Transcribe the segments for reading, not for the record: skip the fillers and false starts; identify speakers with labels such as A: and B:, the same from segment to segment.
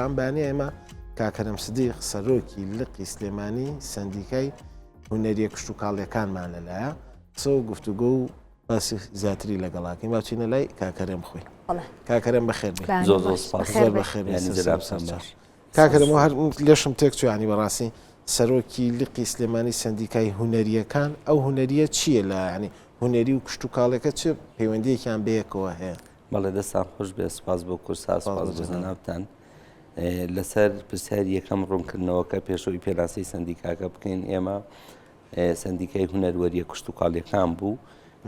A: ئەم بەیانیە ئێمە کاک هەرەم سدیق سەرۆکی لقی سلێمانی سەندیکای هونەریە کشتوکاڵیەکانمان لەلایە قسە و گفتوگۆ و باسی زیاتری لەگەڵاکەین با بچینە لای کاک هەرێم خۆی کاک هەرێم بەخێر بێ
B: زۆر زۆر سپاس
A: زۆر بەخێر بێ کاک هەرێم هەر لێشم تێک چوانی بەڕاستی سەرۆکی لقی سلێمانی سەندیکای هونەریەکان ئەو هونەریە چییە لە ینی هونەری و کشتوکاڵەکە چ پەیوەندیەکیان بەیەکەوە هەیە؟
B: بەڵێ دەستان خۆش بێ سپاس بۆ کورسا سپاس بۆ جەنابتان لەسەر پرسیاری یەکەم ڕوونکردنەوەکە پێشەوەی پێناسەی سندیکاکە بکەین ئێمە سندیکای هونەروەریە کشتتوکاڵیەکان بوو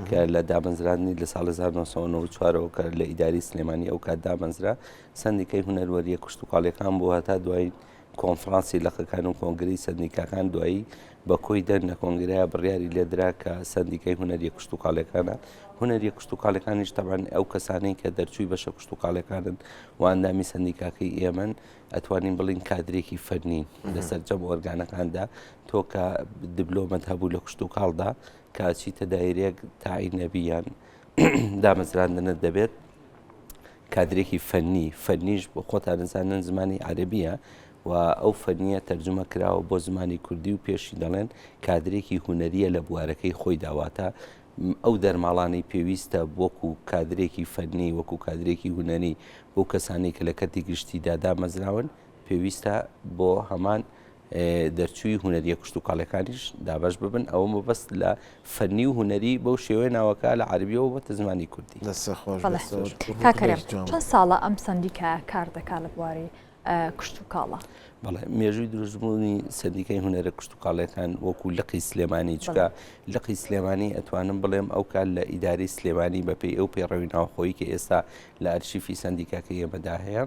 B: کە لە دامەزراندنی لە ساڵ 1994ەوە کە لە ئیداری سلێمانی ئەو کات دامەزرا سندیکای هونەروەریە کشتتوکاڵیەکان بوو هەتا دوای کۆنفرانسی لقەکان و کۆنگرەی سەندیکاکان دوایی بە کۆی دەنگ لە کۆنگرەیا بڕیاری لێدرا کە سەندیکای هونەریە کشتوکاڵیەکانە. هونەریە کشتوکاڵیەکانیش تەبعەن ئەو کەسانەی کە دەرچووی بەشە کشتوکاڵیەکانن و ئەندامی سەندیکاکەی ئێمەن ئەتوانین بڵین کادرێکی فەرنین لە سەرجەم ئۆرگانەکاندا تۆ کە دبلۆمەت هەبوو لە کشتوکاڵدا کە ئەچیتە دایرەیەک تاعین نەبی یان دامەزراندنت دەبێت کادرێکی فەنی، فەنیش بۆ خۆتان دەزانن زمانی عەرەبییە و ئەو فەنییە تەرجومە کراوە بۆ زمانی کوردی و پێشی دەڵێن کادرێکی هونەرییە لە بوارەکەی خۆیدا واتە ئەو دەرماڵانەی پێویستە وەکو کادرێکی فەنی وەکو کادرێکی هونەری بۆ کەسانی کە لە کەرتی گشتیدا دامەزراون پێویستە بۆ هەمان دەرچووی هونەریە کشتوکاڵیەکانیش دابەش ببن ئەوە مەبەست لە فەنی و هونەری بەو شێوەیە ناوەکە لە عەربیەوە بۆتە زمانی کوردی.
A: دەست خۆش بێت زۆر
C: کاک هەرێم چەند ساڵە ئەم سەندیکایە کار دەکات لە بواری کشتوکاڵە؟
B: بەڵێ مێژووی دروستبوونی سەندیکای هونەرە کشتوکاڵیەکان وەکو لقی سلێمانی چکە لقی سلێمانی ئەتوانم بڵێم ئەو کات لە ئیداری سلێمانی بەپێی ئەو پەیڕەوی ناوخۆیی کە ئێستا لە ئەرشیفی سەندیکاکەی ئێمەدا هەیە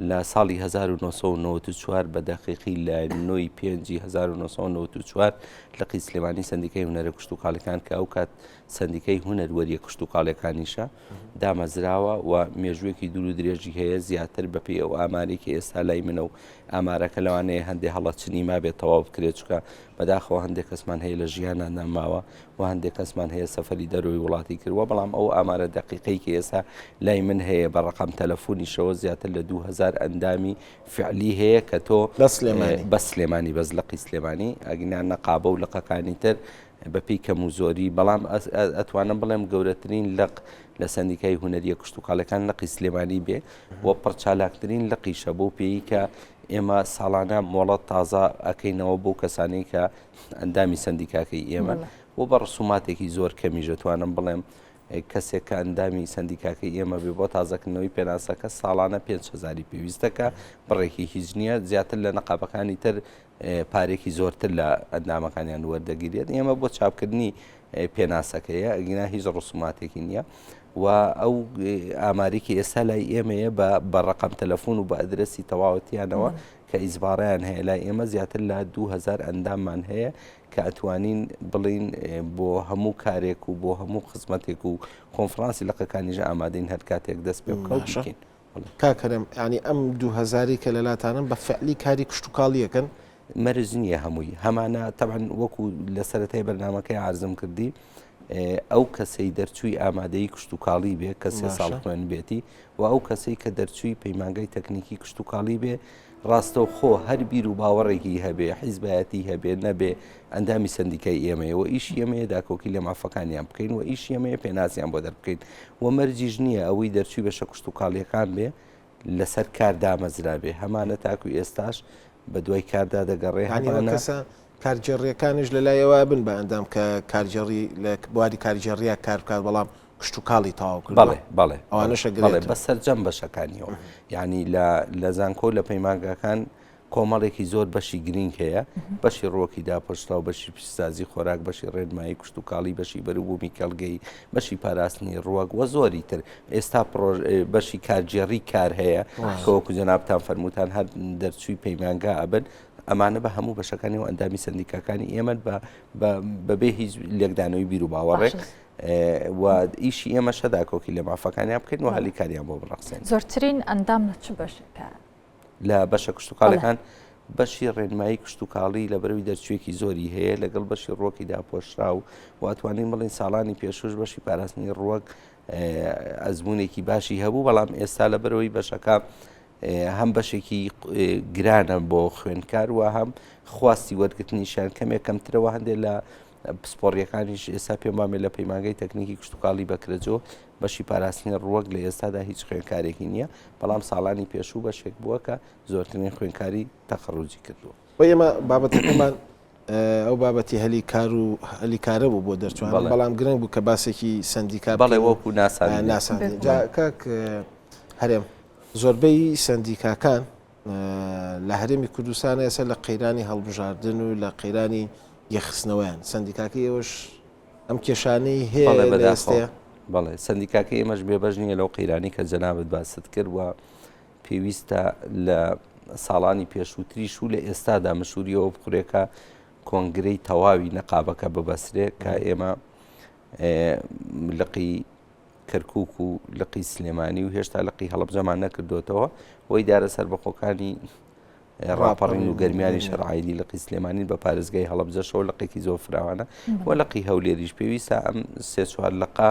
B: لە ساڵی 1994 بە دەقیقی لە نۆی پێنجی 1994 لقی سلێمانی سەندیکای هونەرە کشتوکاڵەکان کە ئەو کات سەندیکای هونەروەریە کشتوکاڵەکانیشە دامەزراوە و مێژوویەکی دوور و درێژی هەیە زیاتر بەپێی ئەو ئاماری کە ئێستا لای منە و ئامارەکە لەوانەیە هەندێ هەڵەچنی مابێت تەواو بکرێت چکە بەداخەوە هەندێک کەسمان هەیە لە ژیانان نەماوە و هەندێک کەسمان هەیە سەفەری دەرەوەی وڵاتی کردووە، بەڵام ئەو ئامارە دەقیقەی کە ئێستا لای من هەیە بە ڕەقەم تەلەفۆنیشەوە زیاتر لە 2000 ئەندامی فعلی هەیە کە تۆ
A: لە سلێمانی
B: بە سلێمانی بەس لقی سلێمانی ئەگینا نەقابە و لقەکانی تر بەپێی کەم و زۆری بەڵام ئەتوانم بڵێم گەورەترین لق لە سەندیکای هونەریە کشتوکاڵەکان لقی سلێمانی بێ و پڕچالاکترین لقیشە بۆ پێی کە ئێمە ساڵانە مۆڵەت تازە ئەەکەینەوە بۆ کەسانی کە ئەندامی سەندیکاکەی ئێمەن و بە ڕسوماتێکی زۆر کەمیش دەتوانم بڵێم کەسێک کە ئەندامی سەندیکاکەی ئێمە بێ بۆ تازەکردنەوەی پێناسەکە ساڵانە 5هزاری پێویستەکە بڕێکی هیچ نییە زیاتر لە نەقابەکانی تر پارێکی زۆرتر لە ئەندامەکانیان وەردەگیرێت ئێمە بۆ چاپکردنی پێناسەکەیە ئەگینا هیچ ڕسوماتێکی نییە و ئەو ئامارێکی ئێستا لای ئێمەیە بە بە ڕقم تەلەفۆن و بە ئەدرەسی تەواوەتیانەوە کە ئیزباڕیان هەیە لای ئێمە زیاتر لە 2000 ئەنداممان هەیە کە ئەتوانین بڵین بۆ هەموو کارێک و بۆ هەموو خزمەتێک و کۆنفرانسی لقەکانیش ئامادەین هەر کاتێک دەست پێ بکە و بیکەین.
A: کاک هەرێم یانی ئەم دوو هەزاری کە لەلاتانن بە فعلی کاری کشتوکاڵیەکەن؟
B: مەرج نییە هەمووی هەمانە تەبعەن وەکو لە سەرەتای بەرنامەکەی عەرزم کردی ئەو کەسەی دەرچووی ئامادەیی کشتوکاڵی بێ کە سێ ساڵ خوێندبێتی و ئەو کەسەی کە دەرچووی پەیمانگای تەکنیکی کشتوکاڵی بێ ڕاستەوخۆ هەر بیر و باوەڕێکی هەبێ حیزبایەتی هەبێ نەبێ ئەندامی سندیکای ئێمەیە و ئیشی ئێمەیە داکۆکی لە مافەکانیان بکەین و ئیشی ئێمەیە پێناسیان بۆ دەربکەین و مەرجیش نییە ئەوەی دەرچووی بەشە کشتوکاڵیەکان بێ لەسەر کار دامەزرابێ هەمانە تاکو ئێستاش بە دوای کاردا دەگەڕێ
A: هەمانە کەسە کارگێڕیەکانیش لە لای ئەوە بن بە ئەندام کە کارگێڕی لە بواری کارگێڕیە کار بکات بەڵام کشتوکاڵی تەواو کردووە.
B: بەڵێ بەڵێ
A: ئەوانەشە بەڵێ
B: بە سەرجەم بەشەکانیەوە یعنی لە لە زانکۆ لە پەیمانگاکان کۆمەڵێکی زۆر بەشی گرینگ هەیە بەشی ڕوەکی داپۆشراو بەشی پیشسازی خۆراک بەشی ڕێنمایی کشتوکاڵی بەشی بەروبوومی کەڵگەی بەشی پاراستنی ڕوەک وە زۆری تر ئێستا بەشی کارگێڕی کار هەیە کە وەکو جەنابتان فەرمووتان هەر دەرچووی پەیمانگا ئەبن ئەمانە بە هەموو بەشەکانی و ئەندامی سندیکاکانی ئێمە بەبێ هیچ لێکدانەوەی بیر و باوەڕێک و ئیشی ئێمەشە داکۆکی لە مافەکانیان بکەین و هەلی کاریان بۆ بڕەخسێن.
C: زۆرترین ئەندام لە چ بەشێکە؟
B: لە بەشە کشتوکاڵەکان بەشی ڕێنمایی کشتوکاڵی لە بەرەوی دەرچوویەکی زۆری هەیە لەگەڵ بەشی ڕوەکی داپۆشراو و ئەتوانین بڵین ساڵانی پێشوش بەشی پاراستنی ڕوەک ئەزمونێکی باشی هەبوو بەڵام ئێستا لە بەرەوەی بەشەکە. هەم بەشێکی گرانە بۆ خوێندکار و هەم خواستی وەرگرتنیشیان کەمێک کەمترەوە هەندێک لە پسپۆڕیەکانیش ئێستا پێم وامێ لە پەیمانگەی تەکنیکی کشتتوکاڵی بەکرەجۆ بەشی پاراستنی ڕووەک لە ئێستادا هیچ خوێنکارێکی نییە بەڵام ساڵانی پێشوو بەشێک بووە کە زۆرترین خوێنکاری تەخەڕوجی کردووە.
A: بۆ ئێمە بابەتەکەمان ئەو بابەتی هەلی کار و هەلی کارە بوو بۆ دەرچوان بەڵام گرنگ بوو کە باسێکی سندیکا
B: بەڵێ وەکو ناسان
A: ناسان کاک هەرێم زۆربەی سندیکاکان لە هەرێمی کوردستان ئێستا لە قەیرانی هەڵبژاردن و لە قەیرانی یەخستنەوەیان سندیکاکەی ئێوەش ئەم کێشانەی هەیە بەداستەیە
B: بەڵێ سندیکاکەی ئێمەش بێبەش نییە لەو قەیرانی کە جەنابت باست کرد و پێویستە لە ساڵانی پێشووتریش و لە ئێستادا مشووریەوە بخورێ کە کۆنگرەی تەواوی نەقابەکە ببەسرێ کە ئێمە لقی کەرکک و لقی سلێمانی و هێشتا لقی هەڵبجەمان نەکردوێتەوە وەی دارە سەربەخۆکانی ڕاپەڕین و گەرمیانی شەرعایدی لقی سلێمانی بە پارێزگای هەڵبجەشەوە لقێکی زۆر فراوانە و لقی هەولێریش پێویستە ئەم سێ چوار لقە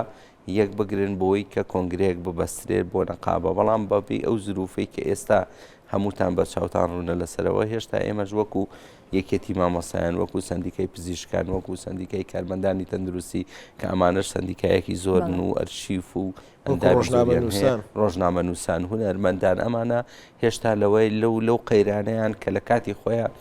B: یەک بگرن بۆی کە کۆنگرەیەک ببەسترێت بۆ نەقابە، بەڵام بەپێی ئەو زروفەی کە ئێستا هەمووتان بەرچاوتان ڕوونە لەسەرەوە هێشتا ئێمەش وەکو یەکێتی مامۆستایان وەکو سەندیکای پزیشکان وەکو سەندیکای کارمەندانی تەندروستی کە ئەمانەش سەندیکایەکی زۆرن و ئەرشیف و ڕۆژنامەنووسان هونەرمەندان ئەمانە هێشتا لەوەی لەو لەو قەیرانەیان کە لە کاتی خۆیان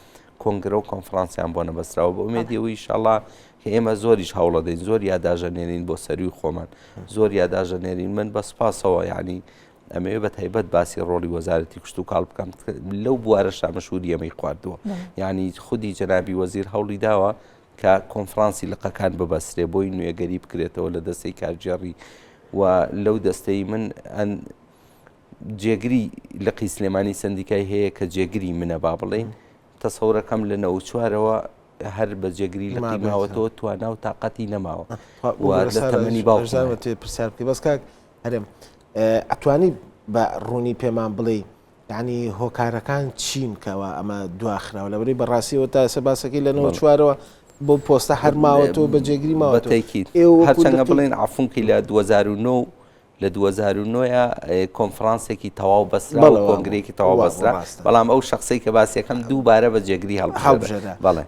B: کۆنگرە و کۆنفرانسیان بۆ نەبەستراوە بە ئومێدی ئەوەی ئیشەڵا کە ئێمە زۆریش هەوڵەدەین زۆر یاداژە نێرین بۆ سەروی خۆمان زۆر یاداژە نێرین من بە سپاسەوە یعنی ئەمەوێ بە تایبەت باسی ڕۆڵی وەزارەتی کشت و کاڵ بکەم لەو بوارە شامەشوری ئەمەی خواردووە یعنی خودی جەنابی وەزیر هەوڵی داوە کە کۆنفرانسی لقەکان ببەسرێ بۆی نوێگەری بکرێتەوە لە دەستەی کارگێڕی و لەو دەستەی من ئەن جێگری لقی سلێمانی سندیکای هەیە کە جێگری منە با بڵین تەسەورەکەم لە نەوەوچوارەوە هەر بە جێگری لقی ماوەتەوە توانا و تااقەتی نەماوە لە تەمەنی
A: باوەێ پرسیار بکەی بەس کاک هەرێم ئەتوانی بە ڕوونی پێمان بڵێ یعنی هۆکارەکان چین کەەوە ئەمە دواخراوە لەبەری بەڕاستیەوە تا ئێستا باسەکەی لە 94ەوە بۆ پۆستە هەر ماوەتەوە بە جێگری ماوەتەوە
B: هەرچەندە بڵێن عفونکی لە 2009 لە 2009 کۆنفرانسێکی تەواو بەسرا و کۆنگرێکی تەواو بەسرا بەڵام ئەو شخصی کە باسیەکەم دووبارە بە جێگری هەڵبژێرا
A: بەڵێ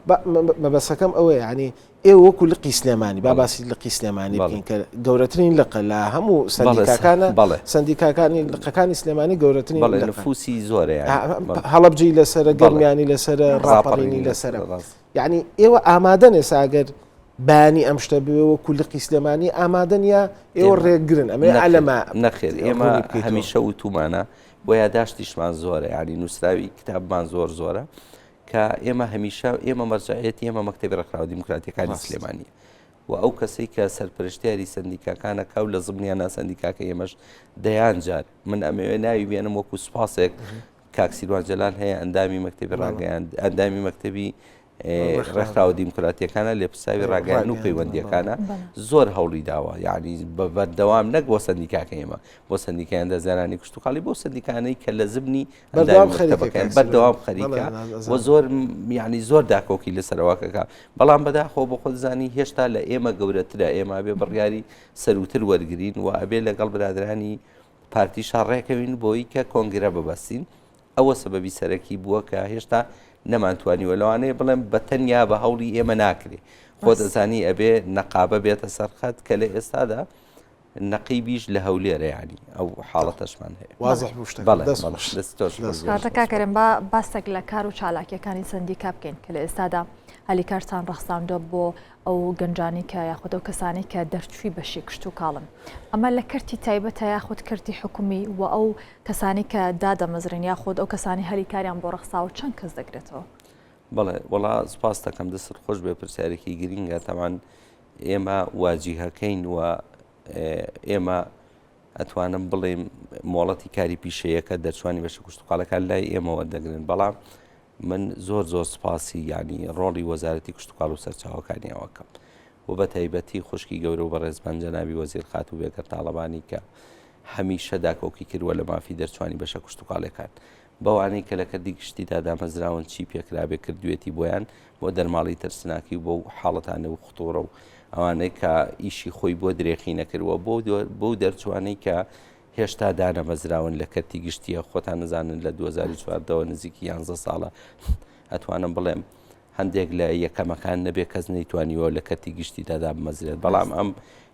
A: مەبەسەکەم ئەوەیە ینی ئێ وەکو لقی سلێمانی با باسی لقی سلێمانی بکەین کە گەورەترین لقە لە هەموو سندیکاکانە بەڵێ سندیکاکانی لقەکانی سلێمانی گەورەترین
B: بەڵێ نفوسی زۆرە
A: هەڵەبجەی لەسەرە گەرمیانی لەسەرە ڕاپەڕینی لەسەرە یعنی ئێوە ئامادەن ئێستا ئەگەر بەیانی ئەم شتە بوێ وەکو لقی سلێمانی ئامادەن یا ئێوە ڕێگرن ئەمە عەلەمە
B: نەخێر ئێمە هەمیشە وتومانە بۆ یاداشتیشمان زۆرە ینی نووسراوی کتابمان زۆر زۆرە کە ئێمە هەمیشە ئێمە مەرجعەتی ئێمە مەکتەبی ڕێکخراوە دیموکراتیەکانی سلێمانیە و ئەو کەسەی کە سەرپەرشتیاری سندیکاکانە کاو لە زمنیانە سندیکاکە ئێمەش دەیان جار من ئەمەوێ ناوی بێنم وەکو سوپاسێک کاک سیروان جەلال هەیە ئەندامی مەکتەبی ڕاگەیاند ئەندامی مەکتەبی ڕێکخراوە دیموکراتیەکانە لێپرسراوی ڕاگەیان و پەیوەندیەکانە زۆر هەوڵی داوە یعنی بە بەردەوام نەک بۆ سندیکاکە ئێمە بۆ سندیکایان دەزارانی کشتتوکاڵی بۆ سندیکانەی کە لە زمنی بەردەوام خەریکە و زۆر یعنی زۆر داکۆکی لەسەرەوەکەکە بەڵام بەداخەوە بۆ خۆزانی هێشتا لە ئێمە گەورەترە ئێمە بێ بڕیاری سەروتر وەرگین و ئەبێ لەگەڵ برادرانی پارتیشا ڕێکەوین بۆی کە کۆنگرە ببەستین ئەوە سەبەبی سەرەکی بووە کە هێشتا نەمانتوانیوە لەوانەیە بڵێم بە تەنیا بە هەوڵی ئێمە ناکرێ خۆ دەزانی ئەبێ نەقابە بێتە سەرخەت کە لە ئێستادا نەقیبیش لە هەولێرە ینی ئەو حاڵەتەشمان هەیە
A: وازح بوو شتەکە بەڵێ دەست خۆش دەست
C: تۆش خۆش بێ. کاتە کاک کەریم با باسێک لە کار و چالاکیەکانی سەندیکا بکەین کە لە ئێستادا هەلی کارتان ڕەخساندووە بۆ ئەو گەنجانی کە یاخود ئەو کەسانی کە دەرچووی بەشی کشتوکاڵن ئەمە لە کەرتی تایبەتە یاخود کەرتی حکومی و ئەو کەسانی کە دادەمەزرێن یاخود ئەو کەسانی هەلی کاریان بۆ ڕەخساوە چەند کەس دەگرێتەوە؟
B: بەڵێ وەڵا سپاس دەکەم دەستت خۆش بێ پرسیارێکی گرینگە تەمان ئێمە واجیهەکەین و ئێمە ئەتوانم بڵێم مۆڵەتی کاری پیشەیەکە دەرچوانی بەشە کوشتتوکاڵەکان لای ئێمەوە دەگرن بەڵام من زۆر زۆر سپاسی یعنی ڕۆڵی وەزارەتی کشتتوکاڵ و سەرچاوەکانی ئەوەکەم و بە تایبەتی خوشکی گەورە و بەڕێزمان جەنابی وەزیر خاتوو بێگەر تاڵەبانی کە هەمیشە داکۆکی کردووە لە مافی دەرچوانی بەشە کشتتوکاڵەکان بەوانەی کە لە کەرتی گشتیدا دامەزراون چی پێکرابێ کردوێتی بۆیان بۆ دەرماڵی ترسناکی و بۆ حاڵەتانە و خطوڕە و ئەوانەی کە ئیشی خۆی بۆ درێخی نەکردووە بۆ بۆ دەرچوانەی کە هێشتا دانەمەزراون لە کەرتی گشتیە خۆتان نەزانن لە 2014ەوە نزیکی 11 ساڵە ئەتوانم بڵێم هەندێک لە یەکەمەکان نەبێ کەس نەیتوانیوە لە کەرتی گشتیدا دابمەزرێت بەڵام ئەم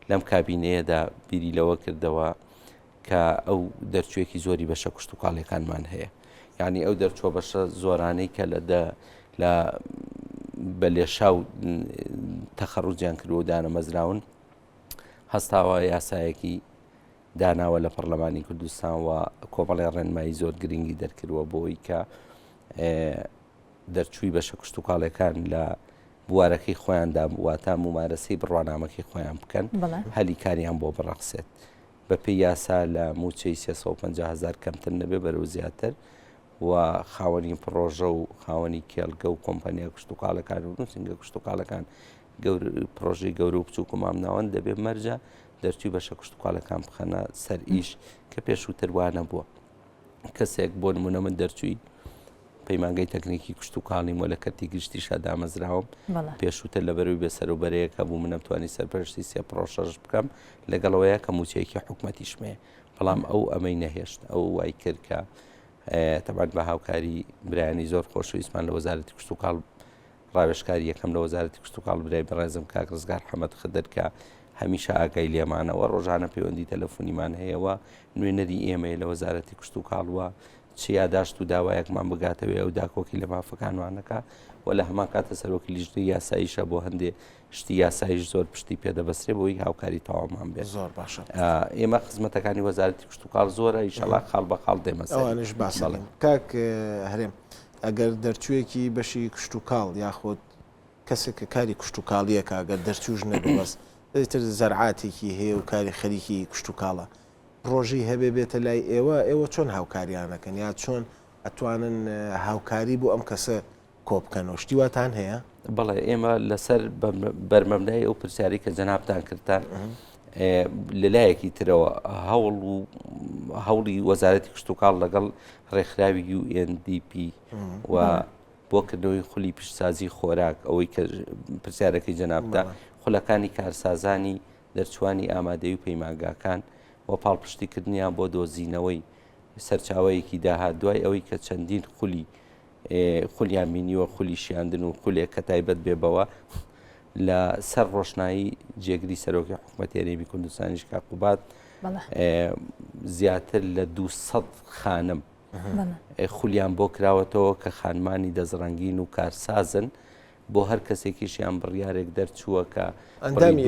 B: لەم کابینەیەدا بیری لەوە کردەوە کە ئەو دەرچوویەکی زۆری بەشە کشتتوکاڵیەکانمان هەیە یعنی ئەو دەرچوە بەشە زۆرانەی کە لە دە لە بە لێشاو تەخەڕوجیان کردووە دانەمەزراون هەستاوە یاسایەکی داناوە لە پەرلەمانی کوردستان و کۆمەڵی ڕێنمایی زۆر گرنگی دەرکردووە بۆی کە دەرچووی بەشە کشتوکاڵیەکان لە بوارەکەی خۆیاندا واتە مومارەسەی بڕوانامەکەی خۆیان بکەن هەلی کاریان بۆ بڕەخسێت بە پێی یاسا لە موچەی 350 هزار کەمتر نەبێ بەرەو زیاتر و خاوەنی پڕۆژە و خاوەنی کێڵگە و کۆمپانیا کشتتوکاڵەکان و نووسنگە کشتتوکاڵەکان پرۆژەی گەورە و بچووک و مامناوەند دەبێت مەرجە دەرچووی بەشە کشتتوکاڵەکان بخەنە سەر ئیش کە پێشووتر وانە بووە کەسێک بۆ نمونە من دەرچووی پەیمانگەی تەکنیکی کشتوکاڵیم وە لە کەرتی گشتیشا دامەزراوم پێشووتر لە بەروی بێسەروبەرەیەک هەبوو منم توانی سەرپەرشتی سێ پرۆشەش بکەم لەگەڵەوەیە کە موچەیەکی حکومەتیشمەیە بەڵام ئەو ئەمەی نەهێشت ئەو وای کرد کە تەبان بە هاوکاری برایانی زۆر خۆشەویستمان لە وەزارەتی کشتوکاڵ ڕاوێژکاری یەکەم لە وەزارەتی کشتوکاڵ برای بەڕێزم کاک ڕزگار حەمەد خدر کە هەمیشە ئاگای لێمانەوە ڕۆژانە پەیوەندی تەلەفۆنیمان هەیە و نوێنەری ئێمەیە لە وەزارەتی کشتوکاڵ وە چ یاداشت و داوایەکمان بگاتەوێ ئەو داکۆکی لە مافەکانمانەکە و لە هەمان کاتە سەرۆکی لیژنەی یاساییشە بۆ هەندێ شتی یاساییش زۆر پشتی پێدەبەسترێ بۆی هاوکاری تەواومان بێت
A: زۆر باشە
B: ئێمە خزمەتەکانی وەزارەتی کشتوکاڵ زۆرە ئیشەڵا خاڵ بە خاڵ دێمە سەری.
A: ئەوانیش باس
B: بەڵێ.
A: کاک هەرێم ئەگەر دەرچوویەکی بەشی کشتوکاڵ یاخود کەسێک کە کاری کشتوکاڵیەکە گەر دەرچووش نەبێ بەس ئیتر زەرعاتێکی هەیە و کاری خەریکی کشتوکاڵە پڕۆژەی هەبێ بێتە لای ئێوە ئێوە چۆن هاوکاریان ئەکەن یا چۆن ئەتوانن هاوکاری بۆ ئەم کەسە کۆبکەنەوە شتی واتان هەیە؟
B: بەڵێ ئێمە لەسەر بەرمەبنای ئەو پرسیاری کە جەنابتان کردتان لەلایەکی ترەوە هەوڵ و هەوڵی وەزارەتی کشتتوکاڵ لەگەڵ ڕێکخراوی UNDP و بۆ کردنەوەی خولی پیشسازی خۆراک ئەوەی کە پرسیارەکەی جەنابتە خولەکانی کارسازانی دەرچوانی ئامادەی و پەیمانگاکان و پاڵپشتیکردنیان بۆ دۆزینەوەی سەرچاوەیەکی داهات دوای ئەوەی کە چەندین خولی خولیان بینیوە خولی شیاندن و خولێک کە تایبەت بێ بەوە لە سەر ڕۆشنایی جێگری سەرۆکی حکوومەت هەرێمی کوردستانیش کاک قوباد زیاتر لە 200 خانم خولیان بۆ کراوەتەوە کە خانمانی دەستڕەنگین و کارسازن بۆ هەر کەسێکیشیان بڕیارێک دەرچووە کە
A: ئەندامی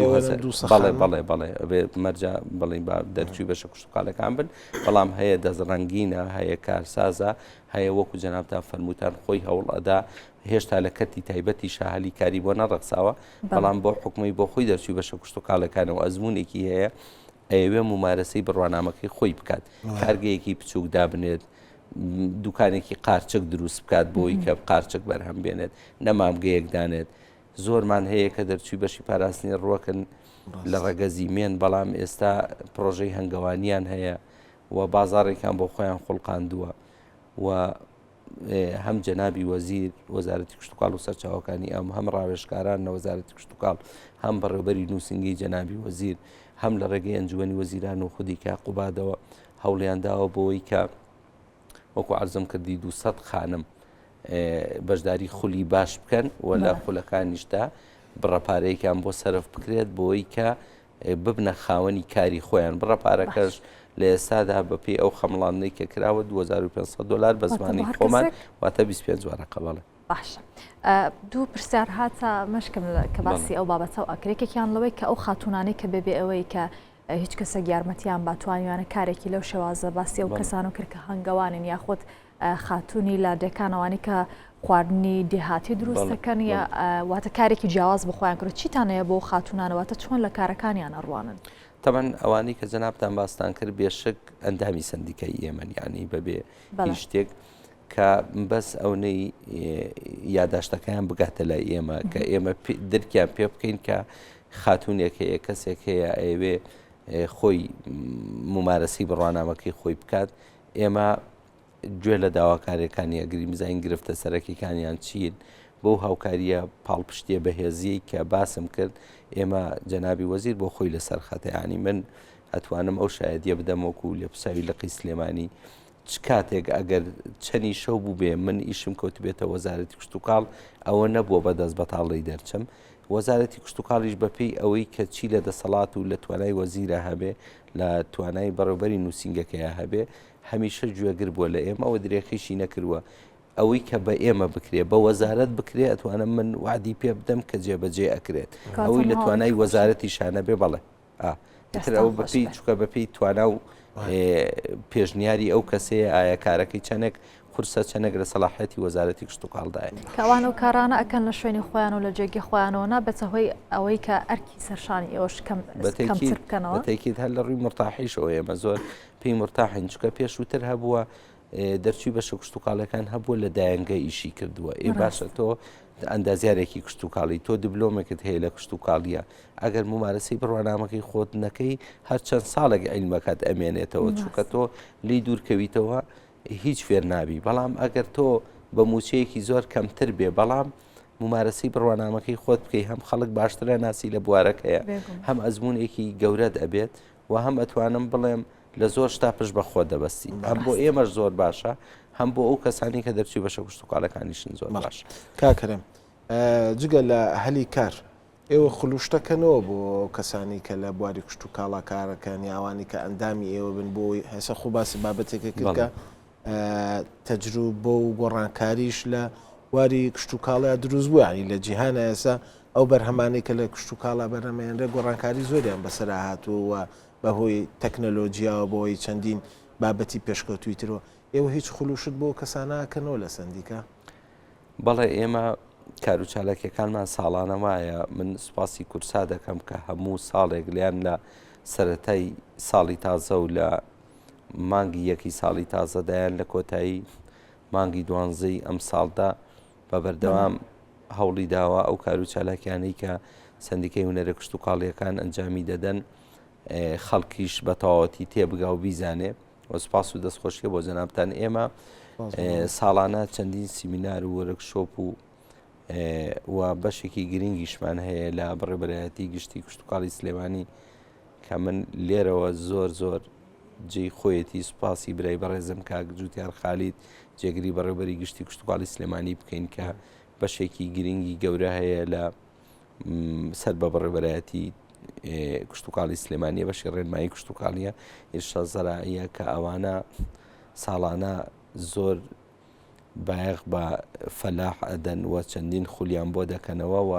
B: بەڵێ بەڵێ بەڵێ ئەبێ مەرجە بڵین با دەرچووی بەشە کشتتوکالەکان بن بەڵام هەیە دەستڕەنگینە هەیە کارسازە هەیە وەکو جەنابتان فەرمووتان خۆی هەوڵ ئەدا هێشتا لە کەرتی تایبەتی شاهلی کاری بۆ نەڕەخساوە بەڵام بۆ حکومی بۆ خۆی دەرچووی بەشە کشتتوکالەکانەوە ئەزمونێکی هەیە ئەیەوێ مومارەسەی بڕوانامەکەی خۆی بکات کارگەیەکی بچووک دابنێت دوکانێکی قارچک دروست بکات بۆی کە قارچک بەرهەم بێنێت نەمامگەیەک دانێت زۆرمان هەیە کە دەرچووی بەشی پاراستنی ڕوەکن لە ڕەگەزی مێن بەڵام ئێستا پرۆژەی هەنگەوانیان هەیە و بازارێکیان بۆ خۆیان خوڵقاندووە و هەم جەنابی وەزیر وەزارەتی کشتتوکاڵ و سەرچاوەکانی ئەم هەم ڕاوێژکاران لە وەزارەتی کشتتوکاڵ هەم بەڕێوبەری نووسنگەی جەنابی وەزیر هەم لە ڕێگەی ئەنجومەنی وەزیران و خودی کاک قوبادەوە هەوڵیان داوە بۆی کە وەکو عەرزم کردی 200 خانم بەشداری خولی باش بکەن و لە خولەکانیشدا بڕە پارەیەکیان بۆ سەرف بکرێت بۆی کە ببنە خاوەنی کاری خۆیان بڕە پارەکەش لە ئێستادا بەپێی ئەو خەمڵاندنەی کە کراوە 2500 دلار بە زمانی خۆمان واتە 25 وەرەقە بەڵێ.
C: باشە دوو پرسیار هاتە مشکم کە باسی ئەو بابەتە و ئەکرێکێکیان لەوەی کە ئەو خاتونانەی کە بێبێ ئەوەی کە هیچ کەسێک یارمەتیان با توانیویانە کارێکی لەو شێوازە باسی ئەو کەسان و کرد کە هەنگەوانن یاخود خاتونی لادێکان ئەوانەی کە خواردنی دێهاتی دروست دەکەن یا واتە کارێکی جیاواز بۆ خۆیان کرد چیتان هەیە بۆ خاتونانە واتە چۆن لە کارەکانیان ئەڕوانن؟
B: تەبعەن ئەوانەی کە جەنابتان باستان کرد بێشک ئەندامی سەندیکای ئێمەن یانی بەبێ هیچ شتێک کە بەس ئەونەی یاداشتەکەیان بگاتە لای ئێمە کە ئێمە درکیان پێ بکەین کە خاتونێک هەیە کەسێک هەیە ئەیەوێ خۆی ممارەسی بڕوانامەکەی خۆی بکات ئێمە گوێ لە داواکاریەکانی ئەگرین بزانین گرفتە سەرەکیەکانیان چین بەو هاوکاریە پاڵپشتیە بەهێزیەی کە باسم کرد ئێمە جەنابی وەزیر بۆ خۆی لەسەر خەتە ینی من ئەتوانم ئەو شایەدیە بدەم وەکو لێپرسراوی لقی سلێمانی چ کاتێک ئەگەر چەنی شەو بووبێ من ئیشم کەوتبێتە وەزارەتی کشتوکاڵ ئەوە نەبووە بە دەست بەتاڵی دەرچم وەزارەتی کشتوکاڵیش بەپێی ئەوەی کە چی لە دەسەڵات و لە توانای وەزیرە هەبێ لە توانای بەڕێوبەری نووسینگەکەیا هەبێ هەمیشە گوێگر بووە لە ئێمە و درێخیشی نەکردووە ئەوەی کە بە ئێمە بکرێ بە وەزارەت بکرێ ئەتوانم من وعدی پێ بدەم کە جێبەجێ ئەکرێت ئەوەی لە توانای وەزارەتی شانە بێ بەڵێ ئیتر ئەوە بەپێی چکە بەپێی توانا و پێشنیاری ئەو کەسەیە ئایا کارەکەی چەندێک قورسە چەندێک لە سەلاحەتی وەزارەتی کشتتوکاڵدایە
C: کەوان و کارانە ئەکەن لە شوێنی خۆیان و لە جێگی خۆیانەوە نابێتە هۆی ئەوەی کە ئەرکی سەرشانی ئێوەش کەم کەمتر بکەنەوە
B: بەتەکیت هەر لە ڕووی مرتاحیشەوە ئێمە زۆر پێی مرتاحین چکە پێشووتر هەبووە دەرچووی بەشە کشتتوکاڵەکان هەبووە لە دایەنگە ئیشی کردووە ئێ باشە تۆ ئەندازیارێکی کشتتوکاڵی تۆ دبلۆمێکت هەیە لە کشتتوکاڵیە ئەگەر مومارەسەی بڕوانامەکەی خۆت نەکەی هەر چەند ساڵێک عیلمەکەت ئەمێنێتەوە چونکە تۆ لی دوورکەویتەوە هیچ فێر نابی بەڵام ئەگەر تۆ بە موچەیەکی زۆر کەمتر بێ بەڵام ممارەسەی بڕوانامەکەی خۆت بکەی هەم خەڵک باشترە ناسی لە بوارەکەیە هەم ئەزمونێکی گەورەت ئەبێت و هەم ئەتوانم بڵێم لە زۆر شتا پشت بە خۆت دەبەستی هەم بۆ ئێمەش زۆر باشە هەم بۆ ئەو کەسانی کە دەرچووی بەشە کشتوکاڵەکانیشن زۆر باش
A: کاکەرم جگە لە هەلی کار ئێوە خلوشتەکەنەوە بۆ کەسانی کە لە بواری کشتوکاڵا کارەکەن یا ئەوانی کە ئەندامی ئێوە بن بۆ هێسە خۆ باسی بابەتێکە کرد کە تەجروبە و گۆڕانکاریش لە بواری کشتوکاڵیا دروست بوو ینی لە جیهانە ئێستا ئەو بەرهەمانەی کە لە کشتوکاڵا بەرهەمێنرێ گۆڕانکاری زۆریان بەسەرا هاتووە و بەهۆی تەکنەلۆجیاوە بەهۆی چەندین بابەتی پێشکەوتووی ترەوە ئێوە هیچ خلوشت بۆ کەسانە ئەکەنەوە لە سەندیکا؟
B: بەڵێ ئێمە کارو چالاکیەکانمان ساڵانە وایە من سوپاسی کورسا دەکەم کە هەموو ساڵێک لیان لە سەتای ساڵی تازە و لە مانگی یەکی ساڵی تازەدایان لە کۆتایی مانگی دوانزەی ئەم ساڵدا بە بەردەوام هەوڵی داوە ئەو کار و چالاکیانەی کە سندیکەی هونەرە کشتتوکاڵیەکان ئەنجامی دەدەن خەڵکیش بە تەواوەتی تێبگا و بیزانێ و سپاس و دەستخۆشیە بۆ جەنابتان ئێمە ساڵانە چەندین سیمینار و وەرکشۆپ و و بەشێکی گرنگیشمان هەیە لە بەڕێبەرایەتی گشتی کشتتوکاڵی سلێمانی کە من لێرەوە زۆر زۆر جێی خۆیەتی سوپاسی برای بەڕێزم کاک جوتیار خالید جێگری بەڕێوبەری گشتی کشتتوکاڵی سلێمانی بکەین کە بەشێکی گرنگی گەورە هەیە لە سەر بە بەڕێوەبەرایەتی کشتتوکاڵی سلێمانیە بەشی ڕێنمایی کشتتوکاڵیە ئیرشا زەراعیە کە ئەوانە ساڵانە زۆر بایەخ بە فەلاح ئەدەن و چەندین خولیان بۆ دەکەنەوە و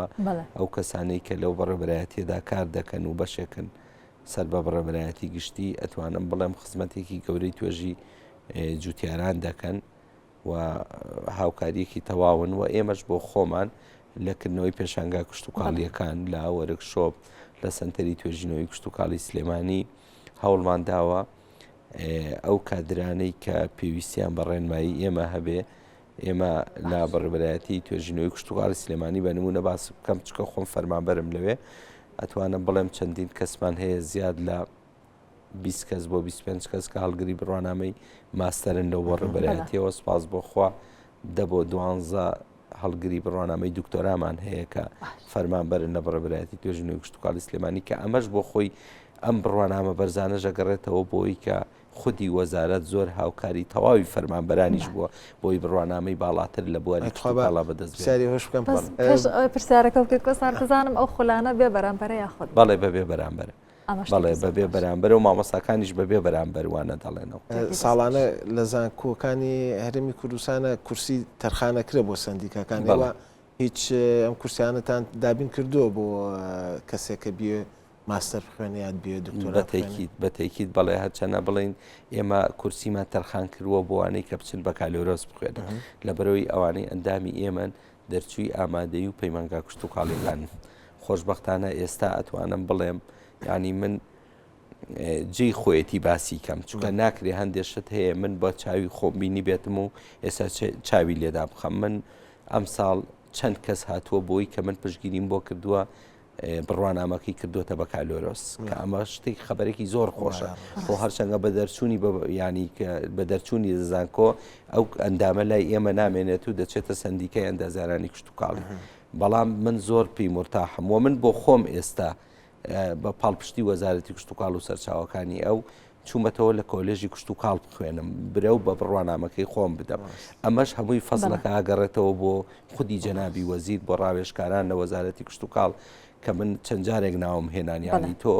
B: ئەو کەسانەی کە لەو بەڕێبەرایەتیەدا کار دەکەن و بەشێکن سەر بە بەڕێبەرایەتی گشتی ئەتوانم بڵێم خزمەتێکی گەورەی توێژی جوتیاران دەکەن و هاوکاریەکی تەواون و ئێمەش بۆ خۆمان لە کردنەوەی پێشانگا کشتتوکاڵیەکان لە وەرکشۆپ لە سنتەری توێژینەوەی کشتتوکاڵی سلێمانی هەوڵمان داوە ئەو کادرانەی کە پێویستیان بە ڕێنمایی ئێمە هەبێ ئێمە لە بەڕێبەرایەتی توێژینەوەی کشتتوکاڵی سلێمانی بە نمونە باس بکەم چکە خۆم فەرمانبەرم لەوێ ئەتوانم بڵێم چەندین کەسمان هەیە زیاد لە 20 کەس بۆ 25 کەس کە هەڵگری بڕوانامەی ماستەرن لەو بەڕێبەرایەتیەوە سپاس بۆ خوا دە بۆ دوانزە هەڵگری بڕوانامەی دکتۆرامان هەیە کە فەرمانبەرن لە بەڕێبەرایەتی توێژینەوەی کشتوکاڵی سلێمانی کە ئەمەش بۆ خۆی ئەم بڕوانامە بەرزانەش ئەگەڕێتەوە بۆی کە خودی وەزارەت زۆر هاوکاری تەواوی فەرمانبەرانیش بووە بۆی بڕوانامەی باڵاتر لە بواری کشتوکاڵا بەدەست بێنن.
A: پرسیاری هۆش بکەم.
C: بەس پێش ئەوەی پرسیارەکە بکەیت کۆسار بزانم ئەو خولانە بێ بەرامبەرە یاخود؟
B: بەڵێ بەبێ بەرامبەرە. بەڵێ بەبێ بەرامبەر و مامۆستاکانیش بەبێ بەرامبەر وانە دەڵێنەوە.
A: ساڵانە لە زانکۆکانی هەرێمی کوردستانە کورسی تەرخانەکرێ بۆ سەندیکاکان ئێوە هیچ ئەم کورسیانەتان دابین کردووە بۆ کەسێک کە بێ ماستەر بخوێنێ یان بێ دکتۆرا
B: بەتەکیت بەتەکیت بەڵێ هەرچەنە بڵین ئێمە کورسیمان تەرخان کردووە بۆوانەی کە بچن بەکالۆرۆس بخوێنن لەبەرەوەی ئەوانەی ئەندامی ئێمەن دەرچووی ئامادەیی و پەیمانگا کشتوکاڵیەکانن. خۆشبەختانە ئێستا ئەتوانم بڵێم یعنی من جێی خۆیەتی باسی کەم چونکە ناکرێ هەندێک شت هەیە من بە چاوی خۆم بینی بێتم و ئێستا چاوی لێدا بخەم من ئەم ساڵ چەند کەس هاتووە بۆی کە من پشگیریم بۆ کردووە بڕوانامەکەی کردوتە بەکالۆرۆس کە ئەمە شتێک خەبەرێکی زۆر خۆشە خۆ هەرچەنگە بە دەرچوونی ینی بە دەرچوونی زانکۆ ئەو ئەندامە لای ئێمە نامێنێت و دەچێتە سندیکای ئەندازیارانی کشتتوکاڵی بەڵام من زۆر پێی مرتاحم و من بۆ خۆم ئێستا. بە پاڵپشتی وەزارەتی کشتوکاڵ و سەرچاوەکانی ئەو چوومەتەوە لە کۆلێژی کشتوکاڵ بخوێنم برەو بە بڕوانامەکەی خۆم بدەم ئەمەش هەمووی فەزڵەکە ئەگەڕێتەوە بۆ خودی جەنابی وەزیر بۆ ڕاوێژکاران لە وەزارەتی کشتوکاڵ کە من چەند جارێک ناوم هێنان یانی تۆ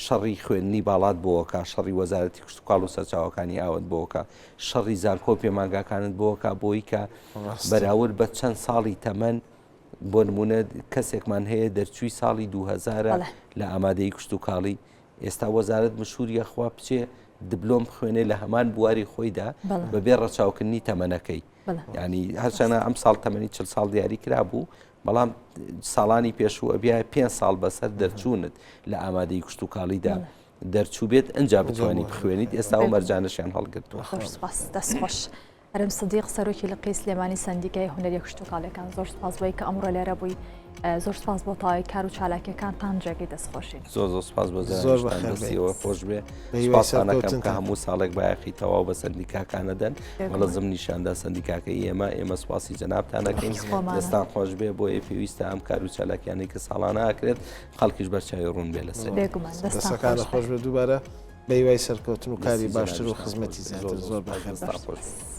B: شەڕی خوێندنی باڵات بۆکە شەڕی وەزارەتی کشتوکاڵ و سەرچاوەکانی ئاوت بۆکە شەڕی زانکۆ و پێمانگاکانت بۆکە بۆی کە بەراورد بە چەند ساڵی تەمەن بۆ نمونە کەسێکمان هەیە دەرچووی ساڵی 2000 لە ئامادەی کشتوکاڵی ئێستا وەزارەت مشووریە خوا بچێ دبلۆم بخوێنێ لە هەمان بواری خۆیدا بەبێ ڕەچاوکردنی تەمەنەکەی ینی هەرچەنە ئەم ساڵ تەمەنی چل ساڵ دیاری کرابوو بەڵام ساڵانی پێشوو ئەبیا پێ ساڵ بەسەر دەرچوونت لە ئامادەی کشتتوکاڵیدا دەرچوو بێت ئەجا بتوانانی بخوێنیت ئێستا و مەرجانەشیان هەڵگرتووە.
C: دەست خۆش. هەرم سدیق سەرۆکی لقی سلێمانی سەندیکای هونەریە کشتوکاڵیەکان زۆر سپاس بۆی کە ئەمڕۆ لێرە بووی زۆر سپاس بۆ تەواوی کار و چالاکیەکانتان جێگەی دەستخۆشین.
B: زۆر زۆر سپاس بۆ زۆر بەخێربێیەوە خۆش بێ سپاسانەکەم کە هەموو ساڵێک بایەخی تەواو بە سەندیکاکانە دەن وەڵە زم نیشاندا سەندیکاکەی ئێمە ئێمە سپاسی جەنابتانەکەین دەستان خۆش بێ بۆیە پێویستە ئەم کار و چالاکیانەی کە ساڵانە ئەکرێت خەڵکیش بەرچاوی ڕوون بێ لەسەر
C: بێگومان
A: دەستەکانە خۆش بێ دووبارە بە هیوای سەرکەوتن و کاری باشتر و خزمەتی زیاتر زۆر بەخێر.